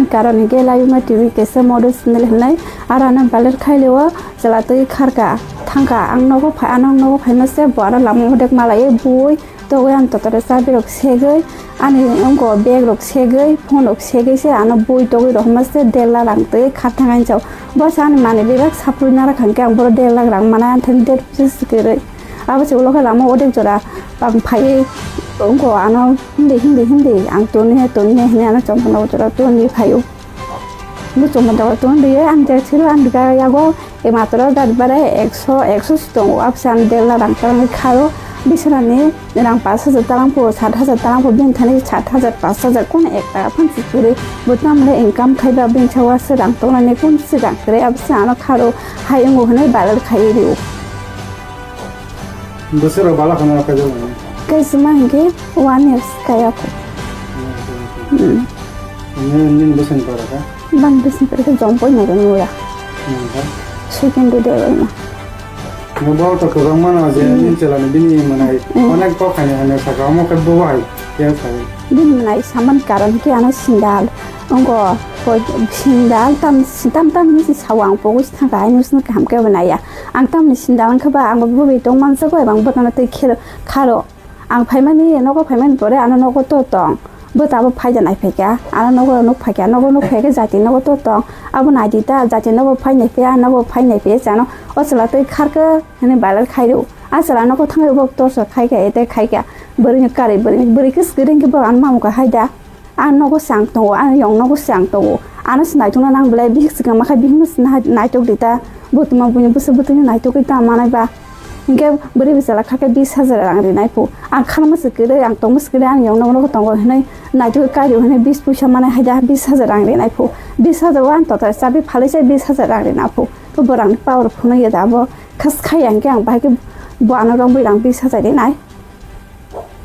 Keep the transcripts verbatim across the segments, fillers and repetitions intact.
Karon hwnkhe Layuma T V kaisa model channel hwnwi, aro ano viral khailio, chwla twi kharka, thangka, ang nogo phai, ano nogo phaima se bo aro lama odek malaiwi bui togwi ani totore chabi rok segwi, ani wngko bag rok segwi, phone rok segwi se ano bui togwi rohorma se der lakh rang twi kharthang ani chao. Bo se ani manwi bebak saplui nara khankhe ang boro der lakh rang mana ani thani der phusa se kwrwi. Abo se ulo khe lama odek jora bang phaiwi wngko ano hindi, hindi, hindi, ang toni he, toni he hwnwi ano chomprano jora toni phaio. Bo chomprano jora toni rwiwi ang jar siro ang bika yago ematro gari bhara ekso, ekso si tongo, abse ang der lakh rang kwrwngwi kharo, bisinani rang pash hajar talangpho, sat hajar talangpho, bini thani sat hajar, pash hajar, kono ek taka phan si kwrwi. Bo tamle income khaiba bini sawa se rang tongnani kun si rang kwrwi, abse ano kharo hai wngo hwnwi viral khaiwi rio. Bwswk rok bala khana rok kaijakmani? Kaisa ma hinkhe one years kaya kho. Hmm. Nini, nini bwsani para kha? Bang bwsani para kha Jompoi Nairang Mura. Hmm, kha? Second day bai ma. Nang bo to kwbang mano je Hmm. nini chwla ni bini mwnai Hmm. onek kok hani hani saka omo khe bo hai khe sai. Bini mwnai saman karon khe ano sindal. Ongo koi sindal tam, tam, tam ni si sawa ang pogwi thangka, ai nusni kaham khe bo naiya. Ang tamni sinda wngkha ba, ang bo bwrwi tong mansa koi, ang bwtano tei khero, kharo. Ang phaimani, nogo phaimani pore ano nogo to tong. Bwta bo phaida nai phaikha, ano nogo nuk phaikha, nogo nuk phaikha jati nogo to tong. Abo naidi ta, jati nogo phai nai phiya, nogo phai nai phiya chano. O chwla tei kharkhe hwnwi viral khairo. A chwla nogo thangwi bo torso khaikha, ete khaikha. Bwrwini kari, bwrwini, bwrwi khe swkang khe bo ano mamukha haida. Ang nogo se ang tongo, ang yong nogo se ang tongo. Ano se naitokna nang belai, bihik swkang ma kha, bihikno se nai-, naitok di ta. Bo tuma buini bwswk bwtwino naitogwi ta manai ba. Hinkhe bwrwi bwsala kha khe bis hajar rang rinai phu. Ang khanma se kwrwi, ang tongma se kwrwi, ang yong nogo nogo tongo hinui naitogwi kairio hinui bis puisa manai hai da, bis hajar rang rinai phu. Bis hajar o ang total chabi phalwi se bis hajar rang rina phu. To bo rangni power phunuk ya da bo. Khas khai ang khe ang bahai khe bo ano rong bui rang bis hajar rinai.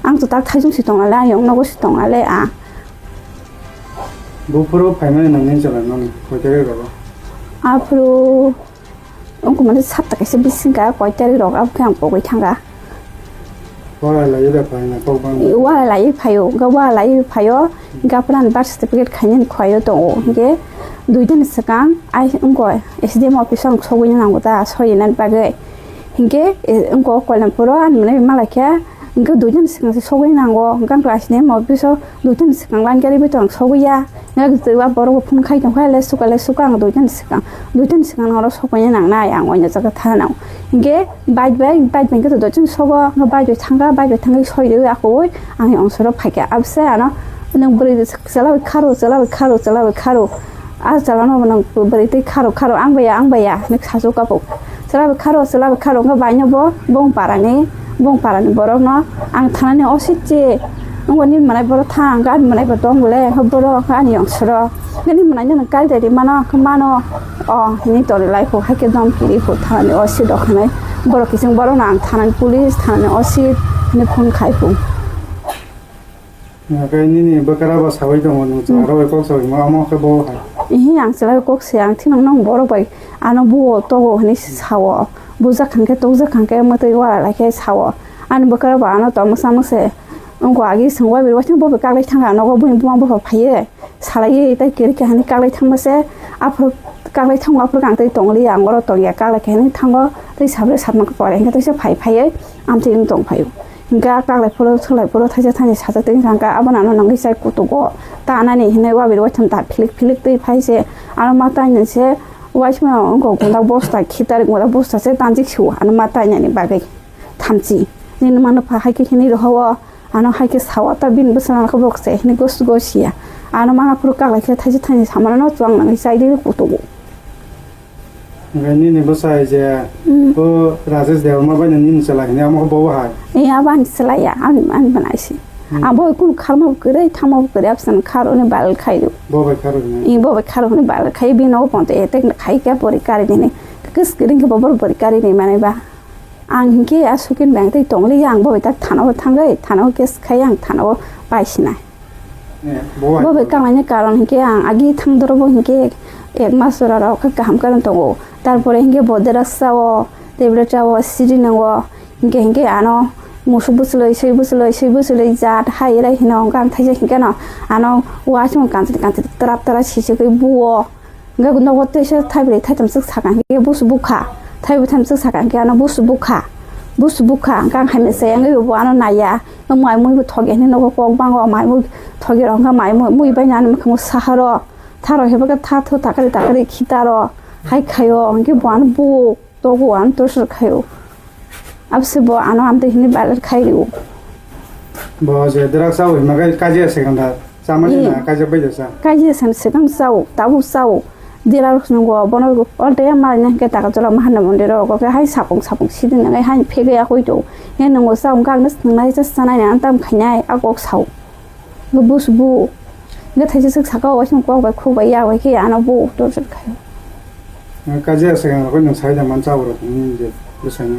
Ang to tak thaijung si tong ale, ang yong nogo si tong ale, ah. Buphuru phaimani nangni chwla nang koi tarik rogo? Aphuru wngkha mani sapta kaisa bising ka koi tarik rok, abo khe ang pogwi thanga. Wara lai da phaina kok bang. Wara lai phaio, ga wara lai phaio, ga pran birth certificate khainani khoyo tongo, hinkhe dui din swkang ai wngkha S D M office o ang sogwi nango ta, soyinani bagwi. Hinkhe, eh, wngkha o Koilampuro ani mwnai malai khe, hinkhe dui din swkang se sogwi nango, hinkhe ang to asini mo biso dui din swkang langya ribwi tong sogwi ya. Hinkhe twiwa borok bo phone khai tong kha, le suka, le suka ang dui din swkang, dui din swkang norok sogwi nangnai ang oino jaga thana nango. Hinkhe bike bai, bike bai hinkhe to dui din sogo, hinkhe bike bai thangkha, bike bai thangwi soi rwi akwui ang yong soro phaikha. Abse ano nwng bwrwi chwla bai kharo, chwla bai kharo, chwla bai kharo. A chalano bo nang bwrwi twi kharo kharo ang baya ang baya hinwi sasu kapo. Chwla bai kharo chwla bai kharo wngkha baino bo bong parani bong parani borokno ang thanani osi chi wngbo nini mwnai borok thang ani mwnai bo tong bole borok ani yongsoro nini mwnai no kari dai mano mano o hinwi toni lai pho haikhe dom kiri pho thanani osi dokhanai borok kiching borokno ang thanani police thanani osi hinwi phone khai pho. Hwnkhe nini bwkra bo saui tongo, nwng Hmm. chwla rok bai kok saui ma, omo khe bo hai. Ihi ang chwla bai kok se, ang thino nwng borok bai ano buo togo hinwi sao. Bujak khan khe, tokjak khan khe, mwtwi wara lai khe sao. Ani bwkra bo ano tongmwk samwk se wngkha, agi swngwi bai waithang bo bai kaklai thangkha, nogo buini buma bupha phaiwi salaiwi tei kwrwi khe hinwi kaklai thangma se. Aphuru kaklai thango, aphuru ang tei tongli ya, ang oro tongya, kaklai khe hinwi thango, tei sabre satma khe pore hinkhe teisa phai phaiwi amtwi wng tong phaio. Hinkhe a kaklai phuru swlai phuru thaisa thaini sajak twi wngkha, hinkhe abono ano nangwi chai kutugo ta nani hinwi wabiri waitham ta philik philik twi phai se ano ma tainani se waisma wngkha gundak bosta khitarik gundak bosta se tanjik sio ano ma tainani bagwi thamchi nini mano pha hai khe hinwi rohao ano hai khe sao ta bini bwskango khe bok se hinwi gos gos ya ano ma phuru kaklai khe thaisa thaini samano chuwang nangwi chai di kutugo. Hwnkhe nini bwsai je Hmm. o Rajesh Debbarma bai nini chwla hini amo bo hai? Eh, abo ani chwla ya, ani, ani bwnaisi. Hmm. Abo kunu kharma bo kwrwi, thangma bo kwrwi, absani kharo ni bal khai do. Bo bai kharo ni? Eh, bo bai kharo ni bal khai, bini nogo ponto attack khai khe bori kari nini. Kis kiring khe bo bor bori kari ni mane ba. Ang hinkhe a sukin bang tei tongli ya, ang bo bai tak thana o thangwi, thana o case khai ang thana o pai sinai. Eh, bo bai Bo bai kok. Kanglaini karon hinkhe ang agi thangdoro bo hinkhe ek mas jora rok khe kaham karon tongo. Tarpore hinkhe bo dera sao, tablet sao, siri nango. Hinkhe hinkhe ano Musuk bwchwlwi, swi bwchwlwi, swi bwchwlwi jat hai rai hino, hwnkhe ang thaisa hinkhe no ano uaisukmung kanchwlwi kanchwlwi twrap twrap sisugwi buo. Hwnkhe nogo teisa thaibrwi thaitham swk sakha hinkhe busu bukha. Thaibrwi thaitham swk sakha hinkhe ano busu bukha. Busu bukha, hwnkhe ang hai mese wngwi bo ano naiya. Mai mui bo thokya hinwi nogo kok bango, mai mui thokya rok hwnkhe mai mui, mui bai nani mwkhango saharo. Tharo hepakhe tha thu takari takari khitaro. Hai khaio, hwnkhe bo ano bu. Togo ang torture khaio. Abse bo ano amtwi hini viral khai rio. Bo je drugs chao hima kai kaji ase ganda. Chamani na kaji bai jasa. Kaji ase se kam chao, tabu chao. Dila rok nungo bono alta ya mari na ke taka jola mahana mondiro ko ke hai sapung sapung sidin ngai hai phege ya koi to. Ngai nungo chao gang nas nungai sa sanai na tam khainai a kok chao. Nge bus bu. Nge thaisa swk saka o waisung kok bai khuk bai ya bai khe ano bu torture khai. Nge kaji ase ang koi nang sai da man cha oro ni je bwsai no.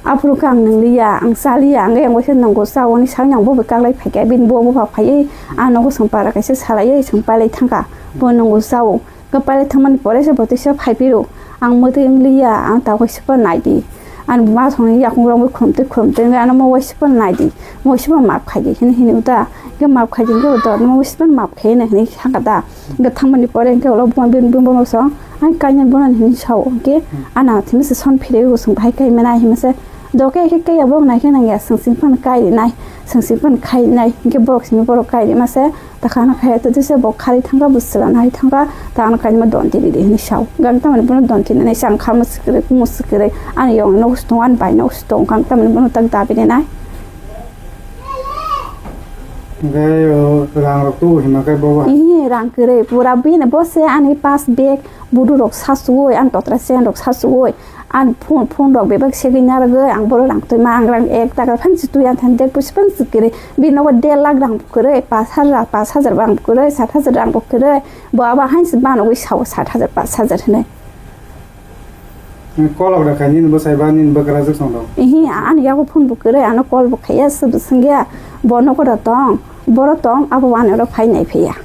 Aphuru khe ang nang liya, ang cha liya, ang yang waisa nang go cha oni sai nang bo bai kaklai phai khe bini bo bo pha phai. Ano go song para kaisa salai ei song palai thangka. Bo nang go cha o. Kwpal thangmani pore se bo tisa phaiphiro. Ang mwtwi wng liya, ang ta waisa phano nai di. Ani buma thongni yakung rok khulumtwi khulumtwi wngwi ano mo waisa phano nai di. Mo waisa phano maap khai di hwnwi hwnwi uta. Hwnkhe maap khai di hwnkhe uta, mo waisa phano maap khai hwnwi hwnwi sakha da. Hwnkhe thangmani pore hwnkhe ulo buma bini buma song, ang kainwi bono hwnwi sao. Hwnkhe ano thwimwi se son phirwi bo song bahai kai mwnai hwnwi se. Doke khe kaya borok nai khe nang ya, swng sing phano kai rinai, swng sing phano khai rinai, hwnkhe borok simi borok kai rima se, ta khana khai to tisa bo khari thangka, bo swla nai thangka, ta ano kainma don tiri di hwnwi sao. Gang tamani bono don tiri nai, chang kha mo swkre, mo swkre, ani yong no sutong, ani bai no sutong, gang tamani bono tak dabi rinai. Hwnkhe o rang rok tu hima kai bo. Ihi rang kwrwi, pura bini bo se ani pass bag, budu rok sa suwoi, ani totra chen rok sa suwoi. Ang phone, phone rok bebak segwi narwgwi ang bohrok rang twi ma, ang rang ek taka phan si twi ang than dek pusi phan si kwrwi. Bini nogo der lakh rang bo kwrwi, pash hajar, pash hajar rang bo kwrwi, sat hajar rang bo kwrwi. Bo abo hain si banogwi sao sat hajar, pash hajar hinwi. Kolok rwkha nini bwsai ba nini bwkrajwk song rok. Ihi, ani yago phone bo kwrwi, ano call bo khaiya, se bo swngya. Bo nogo da tong, boro tong, abo wani oro phai nai phiya.